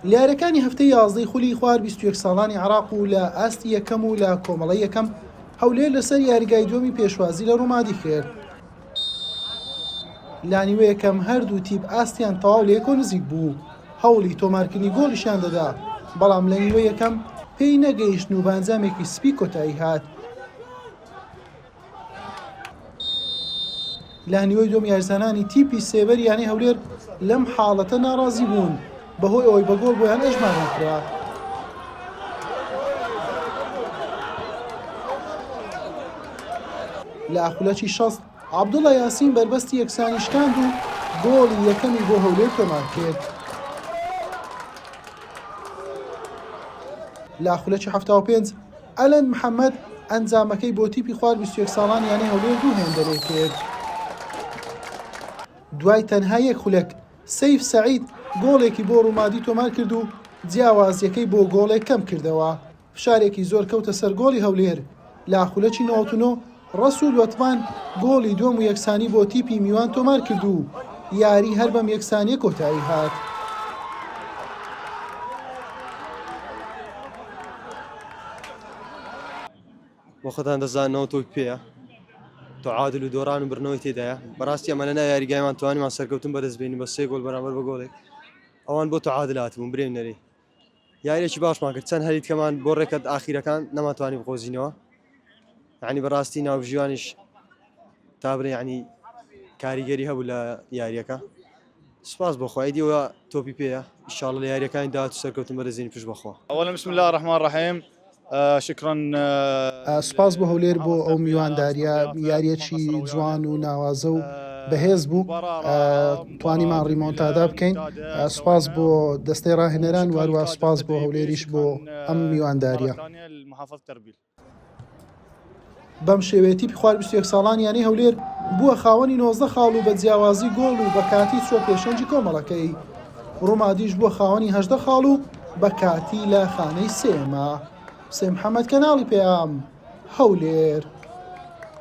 لە یارییەکانی هەفتەی یازدەی خولی خوار 21 ساڵانی عێراق و لە ئاستی یەکەم و لە کۆمەڵەی یەکەم هەولێر لەسەر یاریگای دووەمی پێشوازی لە ڕومادی کرد. لە نیوەی یەکەم هەردوو تیپ ئاستیان تەواو لە یەکەوە نزیک بوو، هەوڵی تۆمارکردنی گۆڵیشیان دەدا، بەڵام لە نیوەی یەکەم پێی نەگەیشتن و بە ئەنجامێکی سپی کۆتایی هات. لە نیوەی دووەم یاریزانانی تیپی سێبەری یانەی هەولێر لەم حاڵەتە ناڕازی بوون بەهۆی ئەوەی بە گۆڵ بۆیان ئەژمار نەکرا. لە خولەکی 60 عەبدوڵا یاسین بەربەستی یەکسانی شکاند و گۆڵی یەکەمی بۆ هەولێر تۆمارکرد. لە خولەکی 75 ئەلەند محەمەد ئەنجامەکەی بۆ تیپی خوار 21 ساڵان یانەی هەولێر دوو هێندە لێکرد. دوای تەنها یەک خولەک سەیف سەعید گۆڵێکی بۆ ڕومادی تۆمارکرد و جیاوازییەکەی بۆ گۆڵێک کەمکردەوە. فشارێکی زۆر کەوتە سەر گۆڵی هەولێر، لە خولەکی 99 ڕەسوڵ وەتمان گۆڵی دووەم و یەکسانی بۆ تیپی میوان تۆمارکرد و یاری هەر بەم یەکسانیە کۆتایی هات. بۆ خۆتان دەزاننەوە تۆپی پێیە تعادل و دۆڕان و بردنەوەی تێدایە بەڕاستی ئەمە لەناو یاریگایمان توانیمان سەرکەوتن بەدەست بێنین بە سێ گۆڵ بەرامبەر بە گۆڵێک ئەوان بۆ تعادل هاتبوون برێن نەرێ یاریەکی باشمان کرد چەند هەریتکەمان بۆ ڕێکەت ئاخیرەکان نەماتوانی بقۆزینەوە یعنی بەڕاستی ناوبژیوانیش تا بڵێ یعنی کاریگەری هەبوو لە یاریەکە سپاس بۆ خوا ئیدی ئەوە تۆپی پێیە ئیشاڵە لە یاریەکانی داهاتوو سەرکەوتن بەدەستێنین پشت بەخوا. اولا بسم الله الرحمن الرحیم شکرا. سوپاس بۆ هەولێر بۆ ئەو میوانداریە یاریەکی جوان و ناوازە و بەهێز بوو توانیمان ڕیمۆنتادا بکەین سوپاس بۆ دەستەی ڕاهێنەران واروا سوپاس بۆ هەولێریش بۆ ئەم میوانداریە. بەم شێوەیە تیپی خوار 21 ساڵان یانەی هەولێر بووە خاوەنی 19 خاڵ و بە جیاوازی گۆڵ و بە کاتی چووە پێشەنگی کۆمەڵەکەی. ڕومادیش بووە خاوەنی 18 خاڵ و بە کاتی لە خانەی سێیەمە. حوسێن محەمەد کەناڵی پەیام، هەولێر.